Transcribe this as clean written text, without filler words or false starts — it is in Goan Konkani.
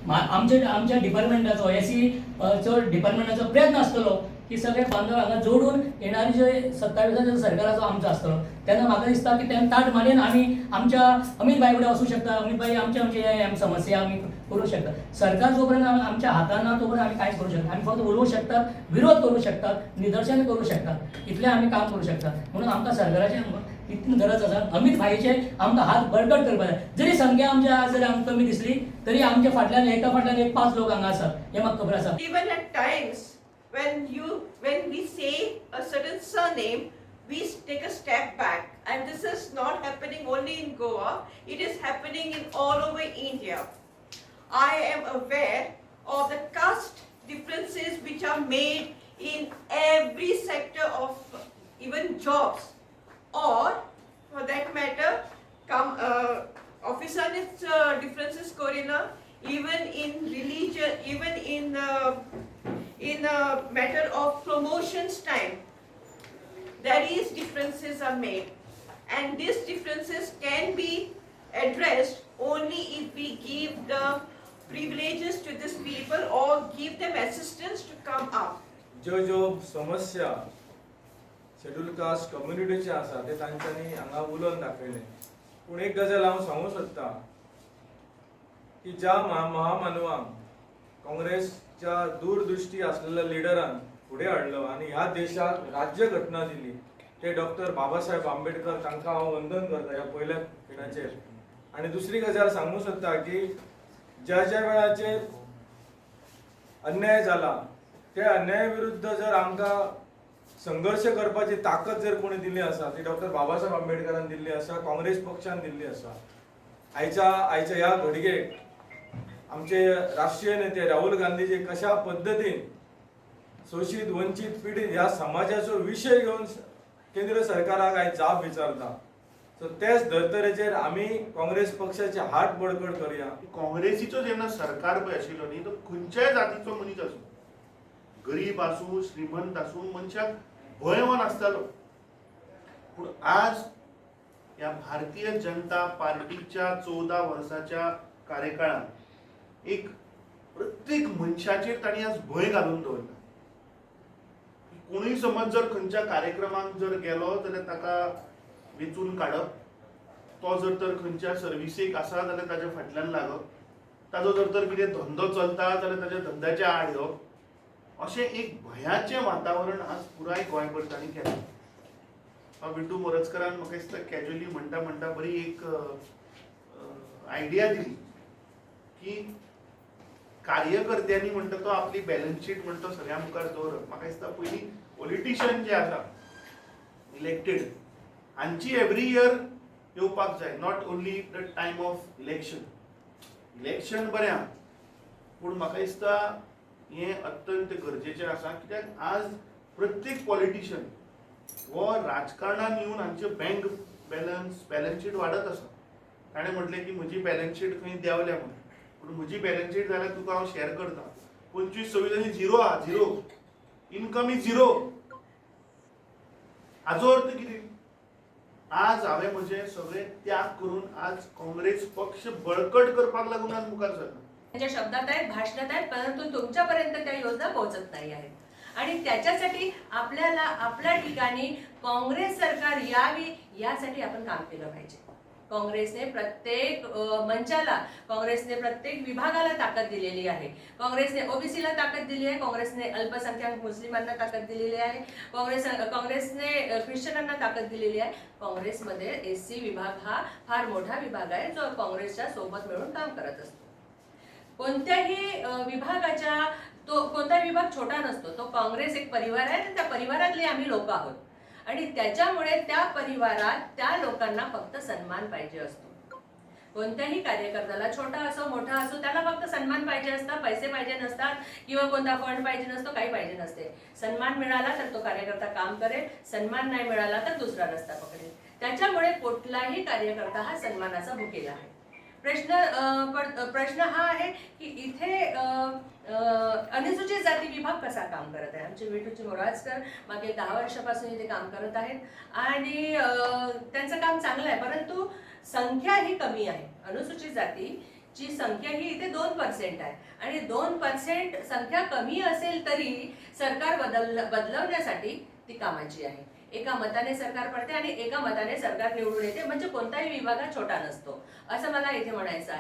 आमच्या आमच्या डिपार्टमेंटाचो एसी चो डिपार्टमेंटाचो प्रयत्न आसतलो की सगळे बांधव हांगा जोडून येणारे जे 27 सरकाराचो आमचो आसतलो. तेन्ना म्हाका दिसता की तेन्ना ताट मानेन आमी आमच्या अमीत भाई कडेन वचूंक शकता. अमीत भाई आमचे आमचे हे समस्या आमी करूंक शकता. सरकार जो पर्यंत आमच्या हातान ना, तो पर्यंत आमी कांयच करूंक शकना. आमी फक्त उलोवंक शकतात, विरोध करूंक शकतात, निदर्शन करूंक शकतात, इतलें आमी काम करूंक शकतात. म्हणून आमकां सरकाराचें इतली गरज आसा. अमीत भाईचे आमकां हात बळकट करपाक जाय. जरी संख्या आमच्या आज जरी आमकां कमी दिसली तरी आमच्या फाटल्यान एका फाटल्यान एक पांच लोक हांगा आसात हें म्हाका खबर आसा. Even at times when we say a certain surname, we take a step back, and this is not happening only in Goa, it is happening in all over India. I am aware of the caste differences which are made in every sector of even jobs, or for that matter, come officer differences करिना, even in religion, even in a matter of promotions time, there is differences are made, and these differences can be addressed only if we give the privileges to these people or give them assistance to come up. ज्यो ज्यो समस्या शेड्यूल कास्ट कम्युनिटीचे आसा, ते तांच्यांनी हांगा उलोवन दाखयले. पूण एक गजाल हांव सांगूंक सोदतां की ज्या महामानवांक काँग्रेसच्या दूरदृष्टी आसलेल्या लिडरान फुडें हाडलो आनी ह्या देशाक राज्यघटना दिली, ते डॉक्टर बाबासाहेब आंबेडकर, तांकां हांव वंदन करता ह्या पयल्या खिणाचेर. आनी दुसरी गजाल सांगूंक सोदता की ज्या ज्या वेळाचेर अन्याय जाला, त्या अन्याया विरुद्ध जर आमकां संघर्श करपाची ताकद जर कोणी दिल्ली आसा, ती डॉक्टर बाबासाहेब आंबेडकरान दिल्ली आसा, काँग्रेस पक्षान दिल्ली आसा. आयच्या आयच्या ह्या घडयेक आमचे राष्ट्रीय नेते राहुल गांधीजी कशा पद्दतीन शोशीत, वंचीत, पिडीत ह्या समाजाचो विशय घेवन केंद्र सरकाराक आयज जाप विचारता, सो तेच धर्तरेचेर आमी काँग्रेस पक्षाचे हात बळकट करुया. काँग्रेसीचो जेन्ना सरकार पळय आशिल्लो न्ही, तो खंयच्याय जातीचो मनीस आसूं, गरीब आसूं, श्रीमंत आसूं, मनशाक भंय हो नासतालो. पूण आज ह्या भारतीय जनता पार्टीच्या 14 वर्साच्या कार्यकाळात एक प्रत्येक मनशाचेर तांणी आज भंय घालून दवरला. कोणूय समज जर खंयच्या कार्यक्रमाक जर गेलो जाल्यार ताका वेंचून काडप, तो जर तर खंयच्या सर्विसीक आसा जाल्यार ताच्या फाटल्यान लागप, ताजो जर तर कितें धंदो चलता जाल्यार ताच्या धंद्याच्या आड येवप, अशें एक भंयाचें वातावरण आज पुराय गोंयभर तांणी केलें. हांव विटू मोरजकरान म्हाका दिसता कॅज्युअली म्हणटा म्हणटा बरी एक आयडिया दिली की कार्यकर्त्यांनी म्हणटा तो आपली बॅलन्स शीट म्हणटा तो सगळ्यां मुखार दवरप. म्हाका दिसता पयलीं पॉलिटिशियन जे आसा इलेक्टेड, हांची एवरी इयर येवपाक जाय, not only the time of election. Election बरें आहा, पूण म्हाका दिसता हें अत्यंत गरजेचें आसा, कित्याक आज प्रत्येक पॉलिटिशियन हो राजकारणान येवन हांचे बँक बॅलन्स, बॅलन्स शीट वाडत आसा. ताणें म्हटलें की म्हजी बॅलन्स शीट खंय देंवल्या म्हूण, पूण म्हजी बॅलन्स शीट जाल्यार तुका हांव शेअर करता. 25 26 झिरो आहा, झिरो इनकम is zero. हाजो अर्थ कितें? आज हांवें म्हजे सगळे त्याग करून आज काँग्रेस पक्ष बळकट करपाक लागून आज मुखार सरला. त्यांच्या शब्दात आहेत, भाषणात आहेत, परंतु तुमच्यापर्यंत त्या योजना पोहोचत नाही आहेत आणि त्याच्यासाठी आपल्याला आपल्या ठिकाणी काँग्रेस सरकार यावी यासाठी आपण काम केलं पाहिजे. काँग्रेसने प्रत्येक मंचाला, काँग्रेसने प्रत्येक विभागाला ताकद दिलेली आहे. काँग्रेसने ओबीसीला ताकद दिली आहे, काँग्रेसने अल्पसंख्याक मुस्लिमांना ताकद दिलेली आहे, काँग्रेसने ख्रिश्चनांना ताकद दिलेली आहे. काँग्रेसमध्ये एससी विभाग हा फार मोठा विभाग आहे, जो काँग्रेसच्या सोबत मिळून काम करत असतो. कोणत्याही विभागाच्या तो कोणताही विभाग छोटा नसतो. तो काँग्रेस एक परिवार आहे आणि त्या परिवारातले आम्ही लोक आहोत आणि त्याच्यामुळे त्या परिवारात त्या लोकांना फक्त सन्मान पाहिजे असतो. कोणत्याही कार्यकर्त्याला, छोटा असो, मोठा असो, त्याला फक्त सन्मान पाहिजे असतात, पैसे पाहिजे नसतात किंवा कोणता फंड पाहिजे नसतो, काही पाहिजे नसते. सन्मान मिळाला तर तो कार्यकर्ता काम करेल, सन्मान नाही मिळाला तर दुसरा रस्ता पकडेल. त्याच्यामुळे कुठलाही कार्यकर्ता हा सन्मानाचा भुकेला आहे. प्रश्न हा आहे की इथे अ, अ, अनुसूचित जाती विभाग कसा काम करत आहे? आमचे विठूजी मोराजकर मागील 10 वर्षापासून इथे काम करत आहेत आणि त्यांचं काम चांगलं आहे, परंतु संख्या ही कमी आहे. अनुसूचित जातीची ची संख्या ही इथे 2% आहे आणि 2% संख्या कमी असेल तरी सरकार बदलवण्यासाठी ती कामाची आहे. एका मताने सरकार पडते आणि एका मताने सरकार निवडून येते, म्हणजे कोणताही विभाग हा छोटा नसतो असं मला इथे म्हणायचं आहे.